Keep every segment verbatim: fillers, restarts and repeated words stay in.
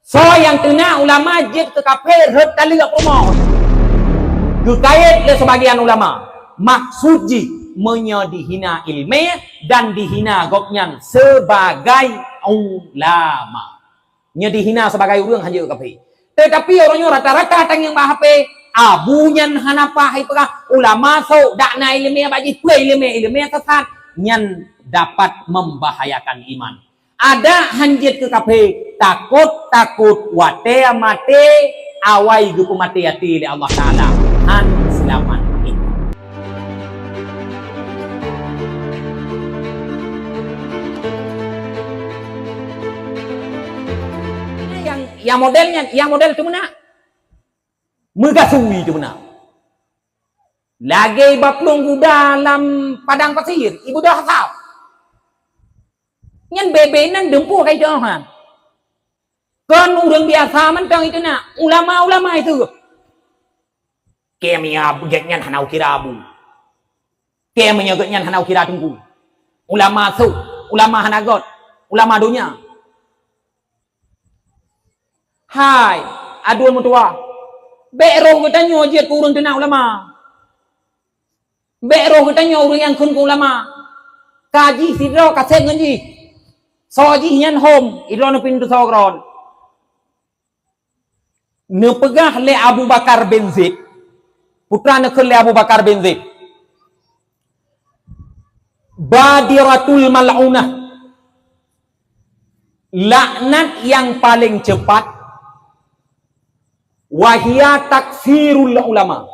Soe nyang teunak ulama jeuet keu kafé rhot taleuek peurumoh. Geukayét lé seubagian ulama, maksud jih meunyoe dihina ileumé dan dihina gobnyan seubagai ulama. Nyoe dihina seubagai ureuëng hanjeuet kafé. Teutapi uroe nyoe rata-rata tangieng bak H P, abu nyan hana paih peugah, ulama sôk dak na ileumé bak jih, peue ileumé, ileumé sesat, nyan dapat membahayakan iman. Adak hanjeuet keu kafé, takot-takot watée maté, awai geupeumaté até lé Allah Taala, han seulamat iman. Nyang, nyang model nyan, nyang model teumeunak. Meugasui teumeunak. Lagée baplueng guda lam padang pasir, ibeudôh asab. Nyan bebe nan dumpeue kai doh han. Kon ureuëng biasa mantong itu na, ulama-ulama itu. Kée meunyoe gét nyan hana ukira abu. Kée meunyoe gét nyan hana ukira teungku. Ulama sôk, ulama hana gét, ulama donya. Hai, aduen meutuwah. Bék roh geutanyoe jeuet keu ureuëng teunak ulama. Bék roh geutanyoe ureuëng nyang kheun keu ulama. Ka jih sidroe ka seb ngon jih. Soe jih nyan hom, idroe neupintoe soe keudroe. Neupeugah lé Abu Bakar bin Zaid, putra neukheun lé Abu Bakar bin Zaid, Badiratul mal'unah, laknat yang paling cepat, wahia takfirul ulama.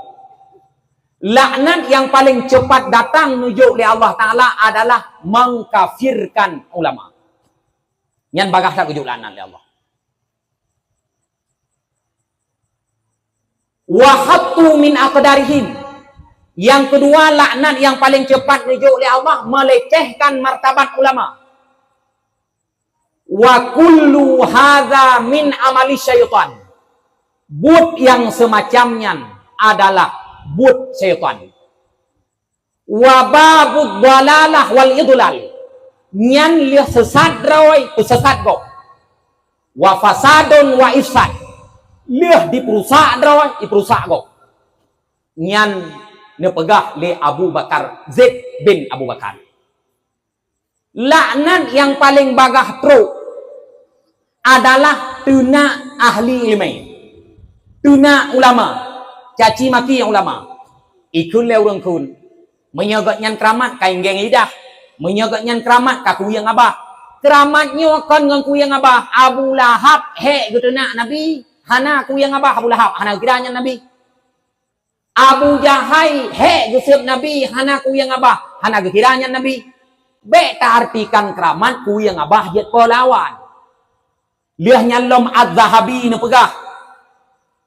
Laknat yang paling cepat datang neujok lé Allah Taala adalah mengkafirkan ulama. Nyan bagaih that geujok laknat lé Allah. Wa hattu min aqdarihim. Yang kedua, laknat yang paling cepat neujok lé Allah, melecehkan martabat ulama. Wa kullu hadza min amali syaitan. Buet yang semacam nyan adalah buet syaitan. Wa babud dalalah wal idlal. Nyan lheueh sesat droe, peusesat gob. Wa fasadun wa ifsad. Lheueh dipeurusak droe, dipeurusak gob. Nyan neupeugah lé Abu Bakar, Zaid bin Abu Bakar. Laknat nyang paleng bagaih trok adalah teunak ahli ileumé, teunak ulama, caci maki ulama. Ikheun lé ureuëng kheun, meunyoe gobnyan keuramat ka inggeng lidah, meunyoe gobnyan keuramat ka kuyeueng abah. Keuramat nyoe kon ngon kuyeueng abah, Abu Lahab hék geuteunak Nabi, hana kuyeueng abah Abu Lahab, hana geukira nyan Nabi. Abu Jahai hék geuseuet Nabi, hana kuyeueng abah, hana geukira nyan Nabi. Bék taartikan keuramat kuyeueng abah jeuet peulawan. Lheueh nyan lom Az-Zahabi neupeugah,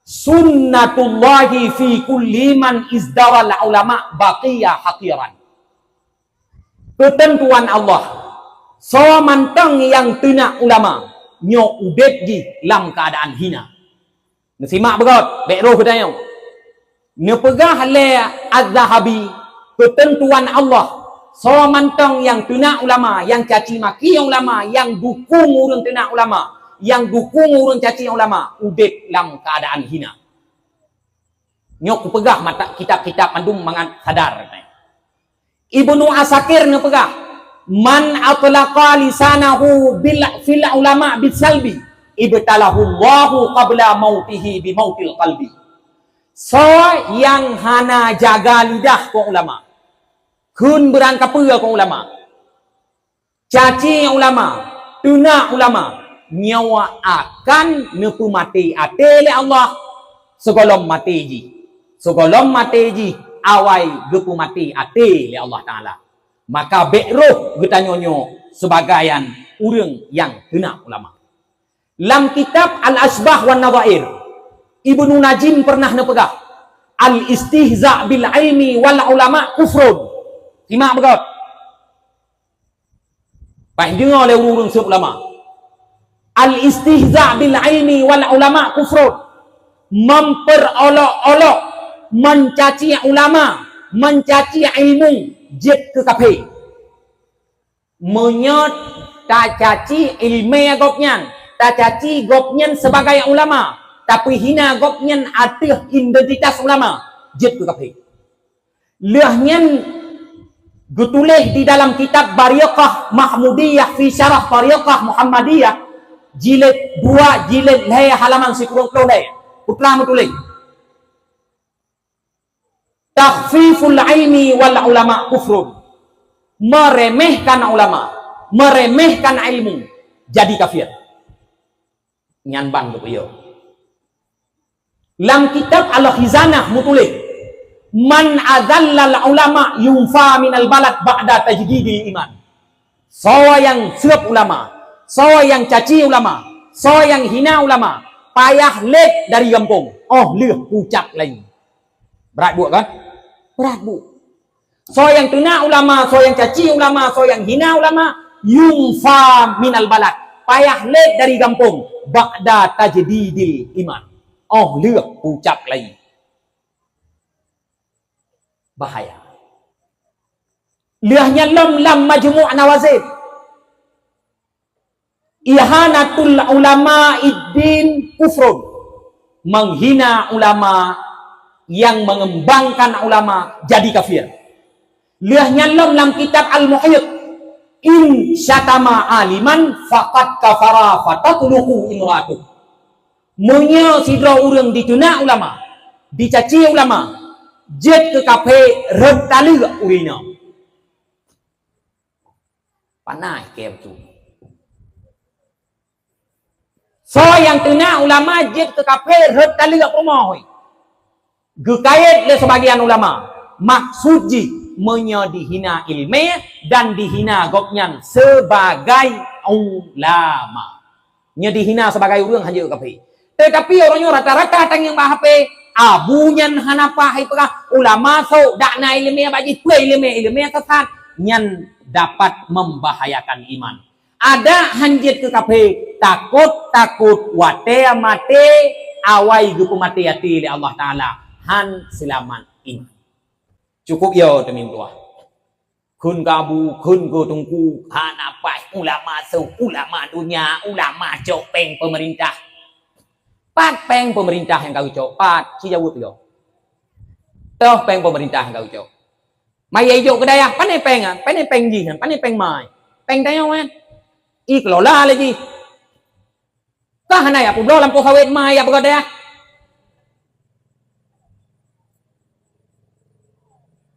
"Sunnatullahi fi kulli man izdaral ulama baqiya haqiran." Keuteuntuan Allah, soe mantong nyang teunak ulama, nyoe udeb jih lam keuadaan hina. Neusimak beugöt, bék roh geutanyoe. Neupeugah lé Az-Zahabi, keuteuntuan Allah, soe mantong nyang teunak ulama, nyang caci maki ulama, nyang dukung ureuëng teunak ulama, nyang dukung ureuëng caci ulama, udeb lam keuadaan hina. Nyoe kupeugah mata kitab-kitab mandum mangat sadar. Ibnu Asakir neupeugah, "Man atlaqa lisanahu bil, fil ulama bisalbi, ibtalahullahu qabla mautihi bimautil qalbi." Soe nyang hana jaga lidah keu ulama, kheun beurangkapeue keu ulama, caci ulama, teunak ulama, nyoe akan neupeumaté até lé Allah sigohlom maté jih. Sigohlom maté jih, awai geupeumaté até lé Allah Taala. Maka bék roh geutanyoe nyoe seubagaian ureuëng nyang teunak ulama. Lam kitab Al-Asybah wan Nadhair, Ibnu Najim pernah neupeugah, "Al-istihza bil ilmi wal ulama kufrun." Simak beugöt. Bah deungoe lé ureuëng-ureuëng seuôt ulama. "Al-istihza bil ilmi wal ulama kufrun." Memperolok-olok, mencaci ulama, mencaci ilmu, jeuet keu kafé. Meunyoe tacaci ileumé gobnyan, tacaci gobnyan sebagai ulama, tapeuhina gobnyan ateueh identitas ulama, jeuet keu kafé. Lheueh nyan geutuléh di dalam kitab Bariqah Mahmudiyah fi Syarah Tariqah Muhammadiyah, jilid dua, jilid lhée, halaman sikureueng ploh lhée. Peue teuma meutuléh, "Takhfiful ilmi wal ulama kufrun." Meremehkan ulama, meremehkan ilmu, jadi kafir. Nyan ban geupeuyô. Lam kitab Al-Khizanah meutuléh, "Man adzallal ulama yunfa minal balad ba'da tajdidil iman." Soe nyang seueb ulama, soe nyang caci ulama, soe nyang hina ulama, payah lét dari gampông, óh lheueh pucak laén. Brat buet kan? Brat buet. Soe nyang teunak ulama, soe nyang caci ulama, soe nyang hina ulama, yunfa minal balad. Payah lét dari gampông, ba'da tajdidil iman. Óh lheueh pucak laén. Bahaya. Lheueh nyan lom lam Majmu' An-Nawazir. "Ihanatul ulama iddin kufrun." Menghina ulama yang mengembangkan ulama jadi kafir. Lheueh nyan lom lam kitab Al-Muhit, "In syatama aliman faqad kafara fatatluqu imra'atuh." Meunyoe sidroe ureuëng diteunak ulama, dicaci ulama, jeuet keu kafé, rhot taleuek ureuëng nyan. Panas keu beutôi. Soe nyang teunak ulama jeuet keu kafé, rhot taleuek rumoh, hôi. Geukayét lé seubagian ulama, maksud jih meunyoe dihina ileumé dan dihina gobnyan seubagai ulama. Nyoe dihina seubagai ureuëng hanjeuet kafé. Teutapi uroe nyoe rata-rata tangieng bak H P, abu nyan hana paih peugah, ulama sôk dak na ileumé bak jih, peue ileumé, ileumé sasat, nyan dapat membahayakan iman. Adak hanjeuet keu kafé, takot-takot watée maté awai geupeumaté até lé Allah Taala, han seulamat iman. Cukup yo teumim tuah. Kheun keu abu, kheun keu teungku, hana paih ulama sôk, ulama donya, ulama cok péng peumeurintah. Pat péng peumeurintah nyang ka geucok? Pat, ci jaweueb yo. Toh péng peumeurintah nyang ka geucok? Maya ijok keu dayah, pane péng nyan? Pane péng jih nyan? Pane péng mai? Péng tanyoe nyan. Ikelola lé jih. Ka hana jak peubloe lampôh sawét mai jak peugöt dayah.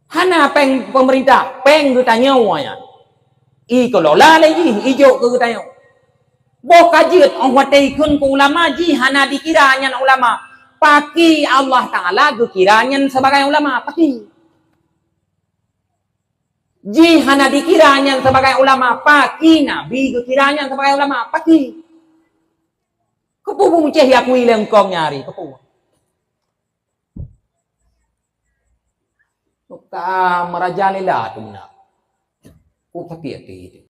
Hana péng peumeurintah, péng geutanyoe nyan. Ikelola lé jih, ijok keu geutanyoe. Boh ka jeuet óh watée ikheun keu ulama jih hana dikira nyan ulama. Pakri Allah Taala geukira nyan sebagai ulama? Pakri. Jih hana dikira nyan sebagai ulama, pakri Nabi geukira nyan sebagai ulama, pakri. Keupeue beumucéh yakui lé eungkong nyan hari, keupeue? Ka meurajalela tu meunan. Ku sakét até.